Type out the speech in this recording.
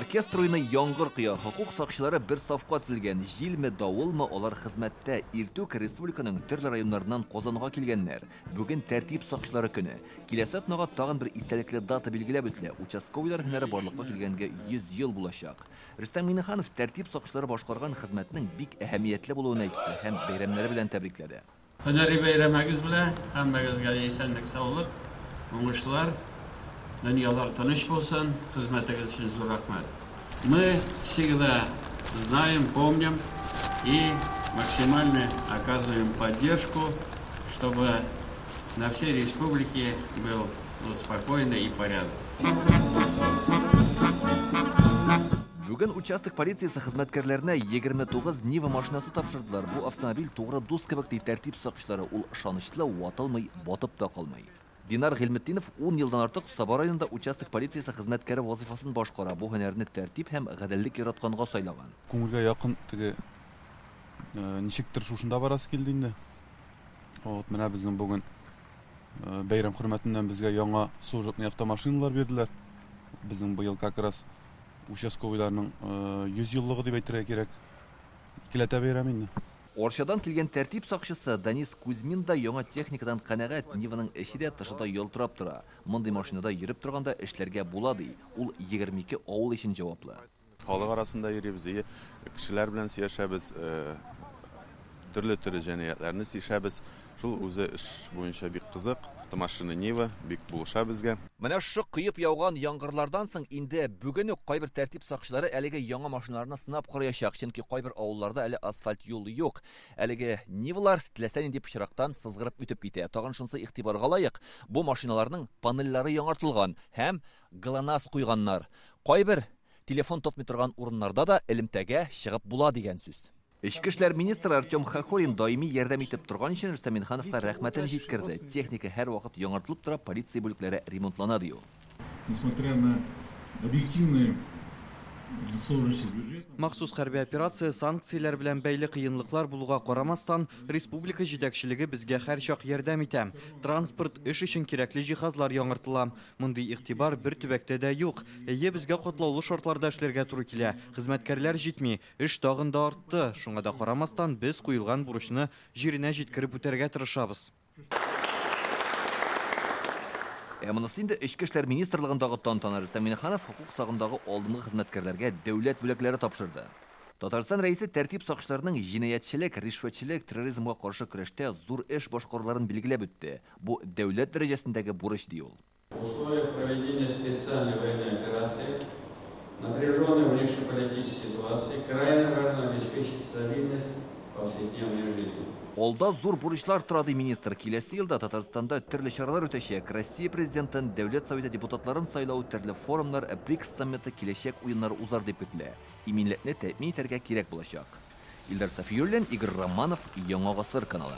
Оркестр уйный, яңгыр коя, хокук сакчылары бер сафка тезелгән. Җилме, давылмы, алар хезмәттә. Иртүк республиканың төрле районнарыннан Казанга килгәннәр. Бүген тәртип сакчылары көне. Киләсе атнага тагын бер истәлекле дата билгеләп үтелә. Участковыйлар һөнәре барлыкка килгәнгә 100 ел булачак. Рөстәм Миңнеханов тәртип сакчылары башкарган хезмәтнең бик әһәмиятле булуын әйтте һәм бәйрәмнәре белән тәбрикләде. Һөнәри бәйрәмегез белән һәммәгезгә дә исәнлек-саулык, уңышлар, дөньялар тыныч булсын, хезмәтегез өчен зур рәхмәт. Мы всегда знаем, помним и максимально оказываем поддержку, чтобы на всей республике был спокойный и порядок. Бүген участок полициясе хезмәткәрләренә 29 Нива машинасы тапшырдылар. Бу автомобиль тугры дус кебек, ди тәртип сакчылары. Ул ышанычлы, ватылмый, батып та калмый. Динар Гыйльметдинов 10 елдан артык Саба районында участок полициясе хезмәткәре вазыйфасын башкара. Бу һөнәрне тәртип һәм гаделлек яратканга сайлаган. Күңелгә якын теге ничектер шушында барасы килде инде. Вот менә безнең бүген бәйрәм хөрмәтеннән безгә яңа служебный автомашиналар бирделәр. Безнең быел как раз участковыйларның 100 еллыгы дип әйтергә кирәк. Икеләтә бәйрәм инде. Арчадан килгән тәртип сакчысы Данис Кузьмин да яңа техникадан канәгать. Ниваның эче дә, тышы да ялтырап тора. Мондый машинада йөреп торганда эшләргә була, ди. Ул 22 авыл өчен җаваплы. Халык арасында йөрибез, кешеләр белән сөйләшәбез, төрле-төрле җәнаятларны чишәбез. Шул үзе эш буенча бик кызык. Машина Нива бик булыша безгә. Менә шушы коеп яуган яңгырлардан соң инде бүген үк кайбер тәртип сакчылары әлеге яңа машиналарны сынап караячак, чөнки кайбер авылларда әле асфальт юл юк. Әлеге Нивалар теләсә нинди пычрактан сызгырып үтеп китә. Тагын шунысы игътибарга лаек, бу машиналарның панельләре яңартылган һәм ГЛОНАСС куйганнар. Кайбер телефон тотмый торган урыннарда да элемтәгә чыгып була дигән сүз. Эчке эшләр министры Артем Хохорин даими ярдәм итеп торган өчен Рөстәм Миңнехановка рәхмәтен җиткерде. Техника һәрвакыт яңартылып тора, полиция бүлекләре ремонтлана, ди ул. Несмотря на объективные сложности с бюджетом. Махсус хәрби операция, санкцияләр белән бәйле кыенлыклар булуга карамастан, республика җитәкчелеге безгә һәрчак ярдәм итә. Транспорт, эш өчен кирәкле җиһазлар яңартыла. Мондый игътибар бер төбәктә дә юк. Әйе, безгә катлаулы шартларда эшләргә туры килә. Хезмәткәрләр җитми, эш тагын да артты. Шуңа да карамастан, без куелган бурычны җиренә җиткереп үтәргә тырышабыз. Ә монысы инде Эчке эшләр министрлыгындагы тантана. Рөстәм Миңнеханов хокук сагындагы алдынгы хезмәткәрләргә дәүләт бүләкләре тапшырды. Татарстан рәисе тәртип сакчыларының җинаятьчелек, ришвәтчелек, терроризмга каршы көрәштә зур эш башкаруларын билгеләп үтте. Бу дәүләт дәрәҗәсендәге бурыч, ди ул. В условиях проведения специальной военной операции, напряженной внешнеполитической ситуации, крайне важно обеспечить стабильность повседневной жизни. Алда зур бурычлар тора, ди министр. Киләсе елда Татарстанда төрле чаралар үтәчәк. Россия президентын, Дәүләт Советы депутатларын сайлау, төрле форумнар, БРИКС саммиты, киләчәк уеннар узар дип көтелә. Иминлекне тәэмин итәргә кирәк булачак. Илдар Сафиуллин, Игорь Романов, Яңа Гасыр каналы.